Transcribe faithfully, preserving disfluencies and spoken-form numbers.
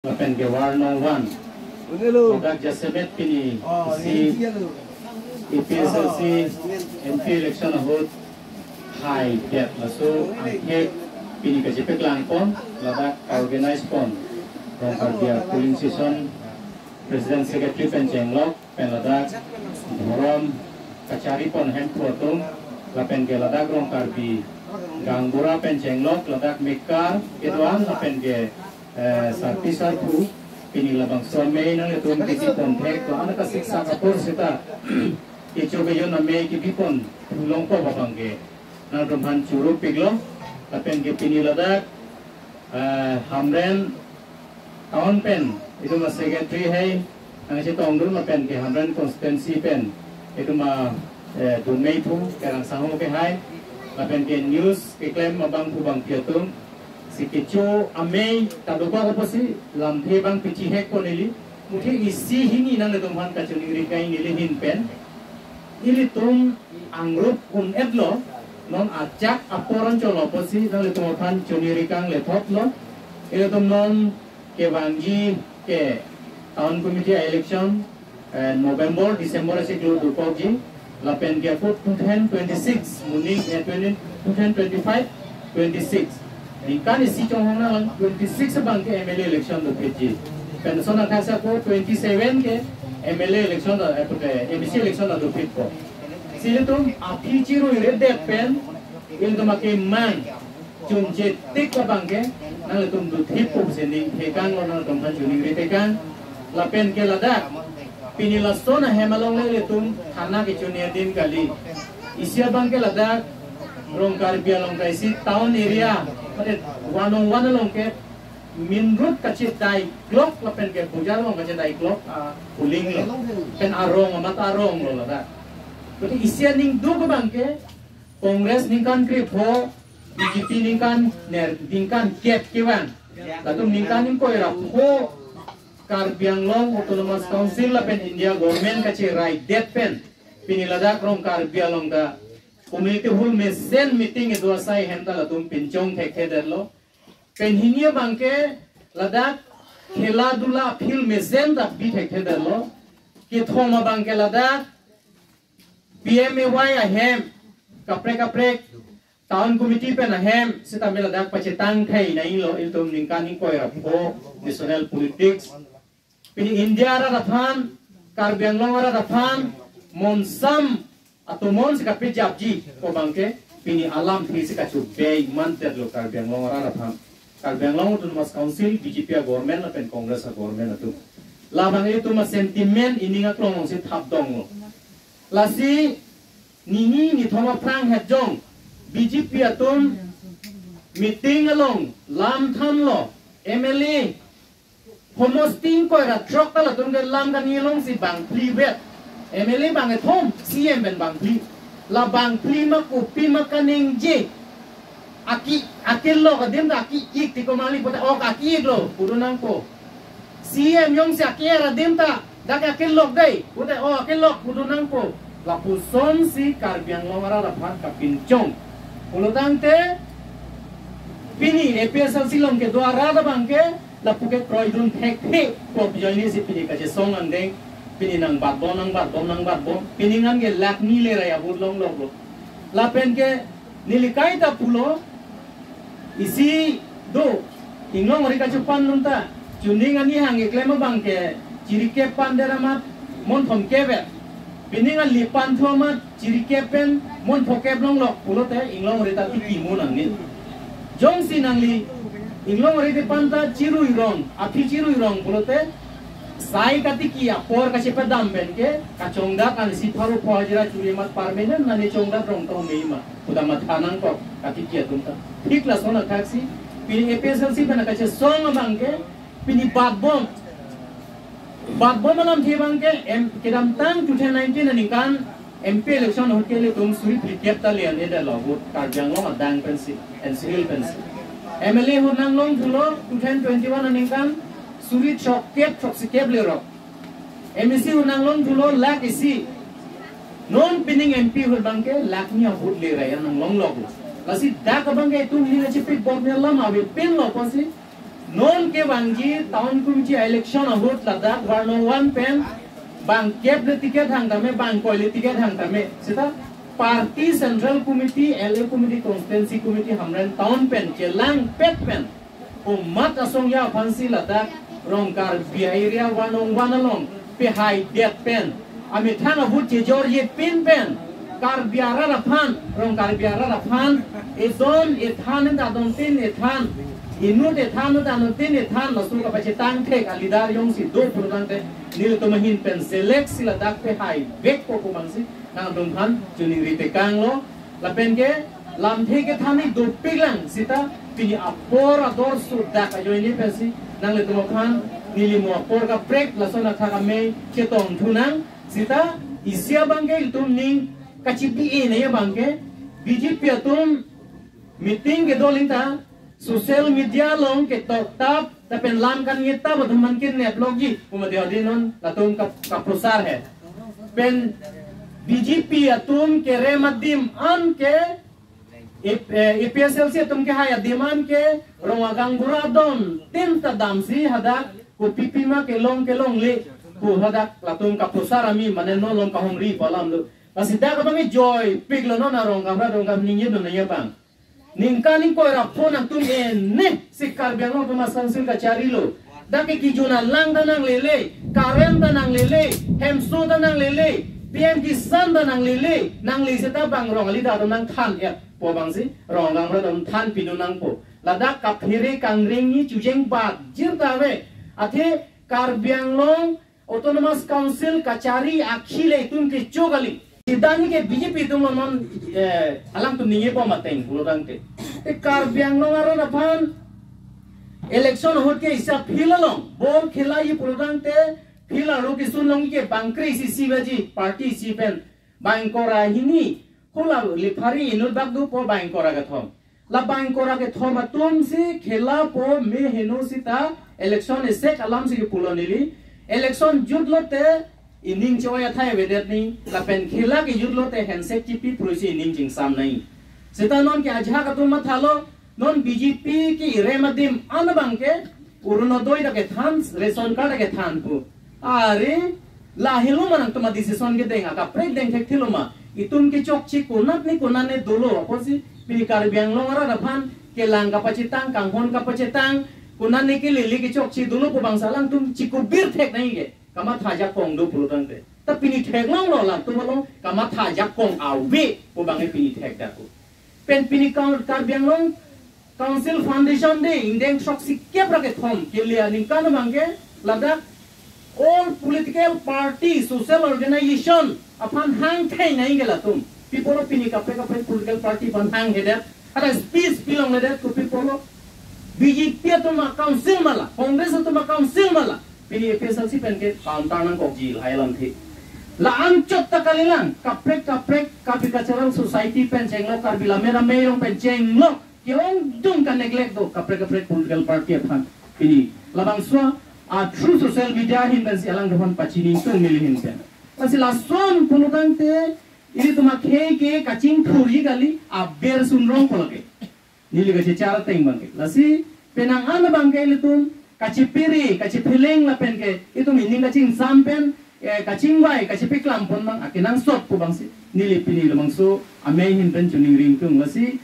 lapen ke ward nong one. Ladak jasemet pini isi A P H L C M P election ahut haidet laso angthek pini kachepeklang pon, ladak organize pon Rongkarbi a-polling station president secretary pen chenglok pen ladak dhorom kachari pon Hemphu atum lapen ke ladak Rongkarbi gaonbura pen chenglok ladak mekar kedo-an lapen ke eh, sarpi sarpo pini labangso amei nanglitum kebi pon thek to ana kasiksak apor seta kecho kejon amei kebi pon longpo abang ke nangtumphan choro piklo lapen ke pini ladak eh, Hamren town pen itum a-secretary hai nangchetongdun lapen ke Hamren constituency pen itum a eh, Dumei phu kerang sangho ke hai lapen ke news keklem abangphu bangphi atum si kecho amei ta dokok apotsi lamthe abang pichi hek pon ili muthe isi hini nanglitumphan kachoningri kai neli ahin pen ilitum angrup un-etlo non ajak apor anchotlo apotsi nanglitum aphan choningri kanglethotlo. Ilitum non kevangji ke town committee election eh, November, December si klo dokokji lapen ke ako two thousand twenty-six muning eh, twenty, two thousand twenty-five, twenty-six ningkan isi chonghong nanglang twenty-six abang ke M L A election dophitji. Pen lason athak si ako twenty-seven ke M L A election do eh, pute M C election dophitpo. Si ilitum aphi chiruiredet pen ilitum akemang chunche tik abang ke nanglitum dothippo pusi ning thekanglo, nangtumphan choningri tekang lapen ke ladak pini lason ahem along le ilitum thana kechoni adin kali. Isi abang ke ladak Rongkarbi along ta isi town area mate one oh one along ke main road kachedai klok lapen ke bojar along kachedai klok a polling lo pen arong amat arong lo ladak. Berarti isi aning duk abang ke Congress ningkan krepho, B J P ningkan ner ningkan kep kevang. Latum ningkan ingkoi ra pho Karbi Anglong Autonomous Council lapen India government kacheraidetpen pini ladak Rongkarbi along ta community hall mesen meeting kedo asai hem ta latum pinchong thekthedetlo. Pen hini abang ke ladak khela dula field mesen ta bi thekthedetlo. Kethom abang ke ladak P M A Y ahem kaprek kaprek town committee pen ahem sitame ladak pachetang thai nanglo, ilitum ningkan ingkoi ra pho national politics. Pini India arat aphan, Karbi Anglong arat aphan monsam atomon si kapejapji pu abang ke pini alamthe si kachobei mandetlo Karbi Anglong arat aphan. Karbi Anglong Autonomous Council, B J P a-government lapen Congress a-government atum. Labang ilitum a-sentiment ining aklong si thapdonglo. Lasi nini nithom aphrang hetjong B J P atum meeting along lam thanlo, M L A homosti ingkoi ra throk ta latum ke lam kani along si bang phli vet. M L A bang kethom, C M pen bang phli. La bang phli ma kopi ma kaningje. Aki, akelok adim ta aki-ik ti komatli pute ok aki-iklo, pudo nangpo. C M jongsi aki-er adim ta dak akelok dei, pute ok akelok, pudo nangpo. Lapuson si Karbi Anglong arat aphan kapinchong. Pulo tangte pini A P H L C along kedo arat abang ke lapu ke kroidun thekthe pu ajoine si pini kachesong angdeng pini nangbatbom, nangbatbom, nangbatbom. Pini ngan ke lakh ni le ra ya vote longloklo. Lapen ke neli kaita pulo isi do inglong ari kachepandun ta chuning ani hang keklem abang ke chirikep pandet amat mon thomkep vet. Pining ali panthu amat chirikep pen mon phokep longlok pulote inglong ari ta tiki mo nangne. Jongsi nangli inglong ari te panta chirui rong, aphi chirui rong pulote sai katiki apor kachepadam pen ke kachongdat an si pharo pho hajira churi amat permanent nani chongdat rong tong me ma. Puta matha nangkok katiki atum ta. Thik lason athaksi pini A P H L C pen kachesong abang ke pini batbom. Batbom alamthe abang ke em kedamtang two thousand nineteen aningkan M P election ahut ke ilitum suri phlikep ta le-an-edetlo vote Karbi Anglong adang pensi, N C Hills pensi. M L A ahut nanglong thulo two thousand twenty-one aningkan suri throkkep throksikep lerok. M A C ahut nanglong thulo lakh isi. Non pining M P ahut abang ke lakh ni a-vote le ra ya nanglongloklo. Lasi dak abang ke itum hini chipik bot ni alam avepinlo pusi Non kevangji town committee election ahut ladak Warnung one pen bang kep le ticket hang tame, bang koi le ticket hang tame. Seta party central committee, L A committee, constituency committee, Hamren town pen chelangpet pen komat asong ya aphansi ladak Rong Karbi area Warnung one along pehaidet pen, amethang a-vote chejorje pin pen, Karbi arat aphan, Rong Karbi arat aphan, edon ethan, edon tin ethan, inut ethan, edon tin ethan, laso kapachetang thek a-leader jongsi do pulotangte, nelitum ahin pen select si ladak pehaivekpo pu abangsi nangtumphan choningri tekanglo. Lapen ke lamthe kethan ni dopiklang, seta pini apor ador sudak ajoine pensi nanglitum aphan neli mo apor kaprek lason athak amei chetong thunang. Seta isi abangke itum ning kachibi-e nai abangke, B J P atum meeting kedo aling ta social media along ketoktap, lapen lam kan ngetap atum man kidnap lokji pu mati adi non latum kap-, kaprosar he. Pen B J P atum kerem adim an ke, ip-, eh, A P H L C atum kehai adim an ke Rong Gaonbura adon tin ta damsi hadak kopi pima kelong kelongle pu hadak latum kaprosar ami mane non along kahumri pu alam do. Lasi dak abang joipiklo non arong kamra dong kam ningje non nangji abang. Ningkan ingkoi ra phone nangtum ene si Karbi Anglong Autonomous Council kacharilo. Dak ke kijun alang ta nanglele, current ta nanglele, hemso ta nanglele, P M Kisan ta nanglele, nangle seta bang rong ali ta nangthan ya pu abangsi Rong Gaonbura ta than pidun nangpo. Ladak kaphere kangring ni chujeng bat jir ta ave. Athe Karbi Anglong Autonomous Council kachari akhile itum kecho kali. Sidang ke B J P atumlo non, eh, alangtum ningje bom ateng pulotangte. Te Karbi Anglong arat aphan election ahut ke isi a-field along bol khelaji pulotangte, field arlo kesun long ke bangkre isi isi baji party isi pen bang ingkoi ra hini, hula liphari inut bak dopo bang ingkoi ra kethom. La bang ingkoi ra kethom atumsi khelapo me heno seta election esek alamsi kepulo neli. Election jutlote ining choi athai avedet nai, lapen khela kejutlote handshake chipi pusi ining chingsam nai. Seta non ke ajahak atum mathalo, non B J P kerem adim an abangke Orunodoi ta kethan, ration card ta kethan pu. Are, lahelo ma nangtum a-decision kedeng, akaprek deng thekthelo ma. Itum kechokche konat ni konat ne dolo, apotsi pini Karbi Anglong arat aphan kelang kapachetang, kanghon kapachetang, konat ne kelele kechokche dolo pu abangsi alangtum chikubir thek nangji ke. Kamatha jakong do pulotangte. Ta pini theklonglo, latum along kamatha jakong ave pu abang pini thekdakpo. Pen pini Kar-, Karbi Anglong Council Foundation Day ingdeng throksi kep ra kethom kele aningkan abangke ladak all political party, social organization aphan hangthei nangji ke latum. Pi apotlo pini kaprek kaprek political party aphan hanghedet, ada speech pilongledet, kopi apotlo B J P atum a-council ma la, Congress atum a-council ma la, pini A P H L C pen ke counter nangkokji lahai alamthe. La-an chot ta kalilang, kaprek kaprek Karbi Cultural Society pen chenglok, Karbi Lammet Amei Rong pen chenglok, ke-ongdung ka-neglect do kaprek kaprek political party aphan. Pini labangso a-through social media ahin pensi alangtum aphan pachini tung neli ahin pen. Lasi lason pulotangte ilitum akhei ke kachingthurji kali, aber sunrong pulo ke. Neli kachechar ateng abangke. Lasi penang an abangke ilitum kachipiri, kachiphiling lapen ke itum ining kachingsam pen, eh, kachingvai, kachipiklam pon abang akenangsot pu abangsi neli pini labangso amei ahin pen choningri tung. Lasi